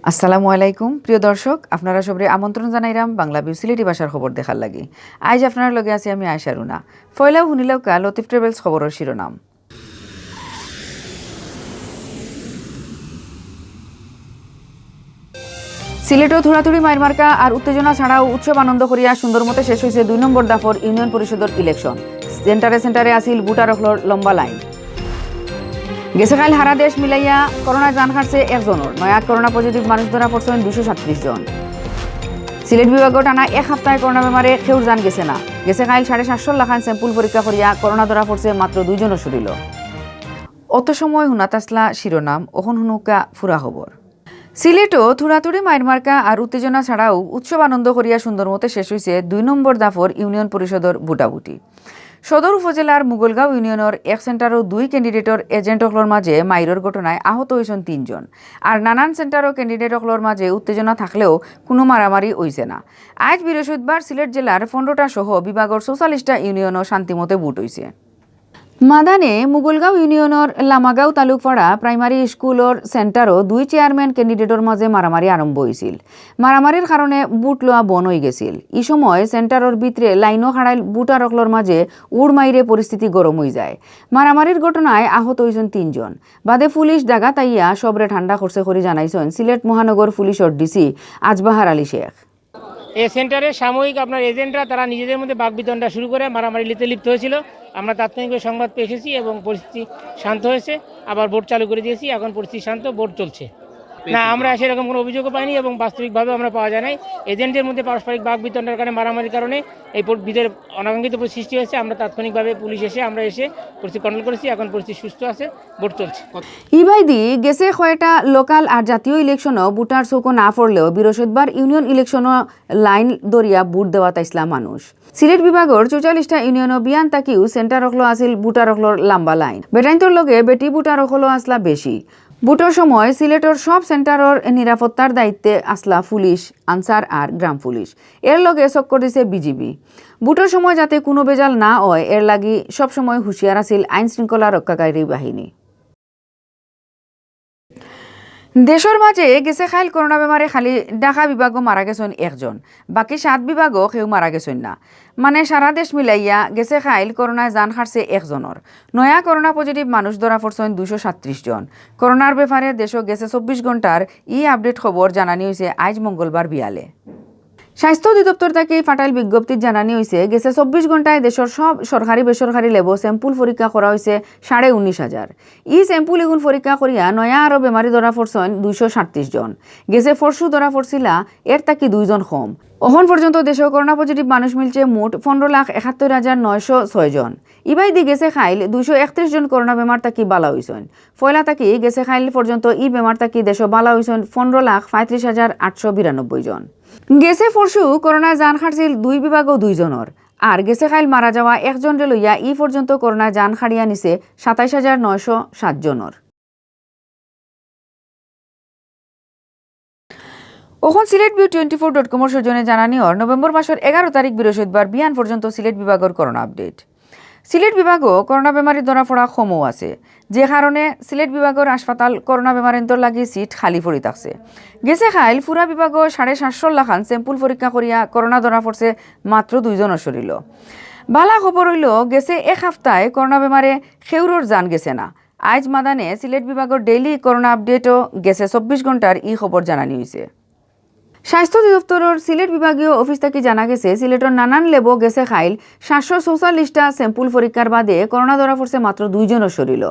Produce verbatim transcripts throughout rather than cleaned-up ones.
আসসালামু আলাইকুম। প্রিয় দর্শক, আপনারা সবরে আমন্ত্রণ জানাইরাম বাংলা ভিউ সিলেটি ভাষার খবর দেখার লাগি। আইজ আপনারার লগে আছি আমি আয়েশা রুনা। পয়লাউ হুনিলাউক্কা লতিফ ট্রাভেলস খবরর শিরোনাম। সিলেটো থুড়াথুড়ি, মাইরমার্কা আর উত্তেজনা ছাড়াও উৎসব আনন্দ করিয়া সুন্দরমতে শেষ অইছে দুই নম্বর দফার ইউনিয়ন পরিষদর ইলেকশন। সেন্টারে সেন্টারে আছিল ভোটার অকলর লম্বা লাইন। গেছে কাইল হারা দেশ মিলাইয়া করোনায় জান হারছে একজনর। নয়া করোনা পজিটিভ মানুষ ধরা পড়ছইন দুইশো সাতত্রিশ জন। সিলেট বিভাগো টানা এক হাপ্তায় করোনা বেমারে কেউর জান গেছে না। গেছে কাইল সাড়ে সাতশো লাখান স্যাম্পল পরীক্ষা করিয়া করোনা ধরা পড়ছে মাত্র দুইজনর শরীলো। অত সময় হুনাত আছলা শিরোনাম, অখন হুনুক্কা ফুরা খবর। সিলেটো থুড়াথুড়ি, মাইরমার্কা আর উত্তেজনা ছাড়াও উৎসব আনন্দ করিয়া সুন্দরমতে শেষ অইছে দুই নম্বর দফার ইউনিয়ন পরিষদর ভোটাভুটি। সদর উপজেলার মুগলগাঁও ইউনিয়নর এক সেন্টারো দুই ক্যান্ডিডেটর এজেন্ট অকলর মাঝে মাইরর ঘটনায় আহত অইছইন তিনজন। আর নানান সেন্টারো ক্যান্ডিডেট অকলর মাঝে উত্তেজনা থাকলেও কুনু মারামারি অইছে না। আইজ বৃহস্পতিবার সিলেট জেলার পনেরোটা সহ বিভাগর চৌচল্লিশটা ইউনিয়নো শান্তিমতে ভোট অইছে। মাদানে মুগলগাঁও ইউনিয়নর লামাগাঁও তালুকপাড়া প্রাইমারি স্কুলর সেন্টারো দুই চেয়ারম্যান ক্যান্ডিডেটর মাঝে মারামারি আরম্ভ অইছিল। মারামারির কারণে ভোট লওয়া বন্ধ অইগেছিল। ই সময় সেন্টারর ভিতরে লাইনো খাড়াইল ভোটার অকলর মাঝে উড় মাইরে পরিস্থিতি গরম অইযায়। মারামারির ঘটনায় আহত অইছইন তিনজন। বাদে পুলিশ জাগাত আইয়া সবরে ঠান্ডা করছে করি জানাইছইন সিলেট মহানগর পুলিশর ডিসি আজবাহার আলী শেখ। এই সেন্টারে সাময়িক আপনার এজেন্টরা তারা নিজেদের মধ্যে বাকবিতণ্ডা শুরু করে মারামারি লিতে লিপ্ত হয়েছিল। আমরা তাৎক্ষণিকভাবে সংবাদ পেয়ে এসেছি এবং পরিস্থিতি শান্ত হয়েছে। আবার ভোট চালু করে দিয়েছি, এখন পরিস্থিতি শান্ত, ভোট চলছে। না, আমরা সেরকম কোনো অভিযোগও পাইনি এবং বাস্তবিকভাবে আমরা পাওয়া যায় নাই। এজেন্টের মধ্যে পারস্পরিক বাকবিতণ্ডার কারণে, মারামারির কারণে এই পর-, ভিতরে অনাকাঙ্ক্ষিত পরিস্থিতি সৃষ্টি হয়েছে। আমরা তাৎক্ষণিকভাবে পুলিশ এসে, আমরা এসে পরিস্থিতি কন্ট্রোল করেছি। এখন পরিস্থিতি সুস্থ আছে, ভোট চলছে। ইবায়দি গেছে কয়টা লোকাল আর জাতীয় ইলেকশনো ভোটার চউখো না পড়লেও বৃহস্পতিবার ইউনিয়ন ইলেকশনো লাইন ধরিয়া ভোট দেওয়াত আইছলা মানুষ। সিলেট বিভাগর চৌচল্লিশটা ইউনিয়নো বিয়ান থাকিউ সেন্টার অকলো আছিল ভোটার অকলর লম্বা লাইন। বেটাইন্তর লগে বেটি ভোটার অকলো আছলা বেশি। ভোটর সময় সিলেটর সব সেন্টারর নিরাপত্তার দায়িত্বে আছলা পুলিশ, আনসার আর গ্রাম পুলিশ। এর লগে চক্কর দিছে বিজিবি। ভোটর সময় যাতে কুনু বেজাল না অয়, এর লাগি সবসময় হুঁশিয়ার আছিল আইন শৃঙ্খলা রক্ষাকারী বাহিনী। দেশর মাঝে গেছে কাইল করোনা বেমারে খালি ঢাকা বিভাগো মারা গেছইন একজন, বাকি সাত বিভাগো কেউ মারা গেছইন না। মানে সারা দেশ মিলাইয়া গেছে কাইল করোনায় জান হারছে একজনর। নয়া করোনা পজিটিভ মানুষ ধরা পড়ছইন দুইশো সাতত্রিশ জন। করোনার বেমারে দেশো গেছে চব্বিশ ঘন্টার ই আপডেট খবর জানানি অইছে আইজ মঙ্গলবার বিয়ালে। স্বাস্থ্য অধিদপ্তর থাকি ফাটাইল বিজ্ঞপ্তিত জানানি অইছে, গেছে চব্বিশ ঘন্টায় দেশর সব সরকারি বেসরকারি ল্যাবো স্যাম্পল পরীক্ষা করা অইছে সাড়ে উনিশ হাজার। ই স্যাম্পল ইগুন পরীক্ষা করিয়া নয়া আরো বেমারি ধরা পড়ছইন দুইশো সাতত্রিশ জন। গেছে পরশু ধরা পড়ছিলা এর থাকি দুইজন কম। অখন পর্যন্ত দেশো করোনা পজিটিভ মানুষ মিলছে মোট পনেরো লাখ একাত্তর হাজার নয়শো ছয় জন। ইবায়দি গেছে কাইল দুইশো একত্রিশ জন করোনা বেমার থাকি বালা অইছইন। পয়লা থাকি গেছে কাইল পর্যন্ত ই বেমার থাকি দেশো বালা অইছইন পনেরো লাখ পঁয়ত্রিশ হাজার আটশো বিরানব্বই জন। গেছে পরশু করোনায় জান হারছিল দুই বিভাগো দুইজনর। আর গেছে কাইল মারা যাওয়া একজনরে লইয়া ই পর্যন্ত করোনায় জান হারিয়া নিছে সাতাইশ হাজার নয়শো সাত জনর। অখন Sylhet view twenty four dot কমর সৌজন্যে জানানি অর নভেম্বর মাসর এগারো তারিখ বৃহস্পতিবার বিয়ান পর্যন্ত সিলেট বিভাগর করোনা আপডেট। সিলেট বিভাগো করোনা বেমারি ধরা পড়া কমও আছে, যে কারণে সিলেট বিভাগর হাসপাতাল করোনা বেমারিন্তর লাগি সিট খালি পড়ি থাকছে। গেছে কাইল পুরা বিভাগো সাড়ে সাতশো লাখান স্যাম্পল পরীক্ষা করিয়া করোনা ধরা পড়ছে মাত্র দুইজনর শরীলো। বালা খবর অইলো, গেছে এক হাপ্তায় করোনা বেমারে কেউরর জান গেছে না। আইজ মাদানে সিলেট বিভাগর ডেইলি করোনা আপডেটও গেছে চব্বিশ ঘন্টার ই খবর জানানি অইছে। স্বাস্থ্য অধিদপ্তরর সিলেট বিভাগীয় অফিস থাকি জানা গেছে, সিলেটর নানান ল্যাবো গেছে কাইল সাতশো চৌচল্লিশটা স্যাম্পল পরীক্ষার বাদে করোনা ধরা পড়ছে মাত্র দুইজনর শরীলো।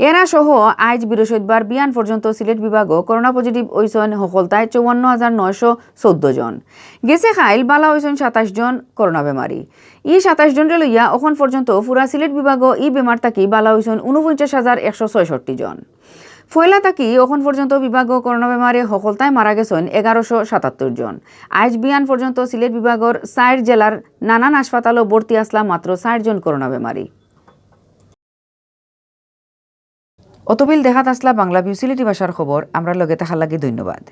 এরা সহ আইজ বৃহস্পতিবার বিয়ান পর্যন্ত সিলেট বিভাগো করোনা পজিটিভ অইছইন হকলতায় চুয়ান্ন হাজার নয়শো চৌদ্দ জন। গেছে কাইল বালা অইছইন সাতাইশ জন করোনা বেমারি। ই সাতাইশ জনরে লইয়া অখন পর্যন্ত পুরা সিলেট বিভাগো ই বেমার থাকি বালা অইছইন ঊনপঞ্চাশ হাজার একশো ছয়ষট্টি জন। পয়লা থাকি অখন পর্যন্ত বিভাগো করোনা বেমারে হকলতায় মারা গেছইন এগারোশো সাতাত্তর জন। আইজ বিয়ান পর্যন্ত সিলেট বিভাগর চাইর জেলার নানান হাসপাতালো ভর্তি আছলা মাত্র চাইর জন করোনা বেমারি। অতবিল দেখাত আছলা বাংলা ভিউ সিলেটি ভাষার খবর। আমরার লগে থাকার লাগি ধন্যবাদ।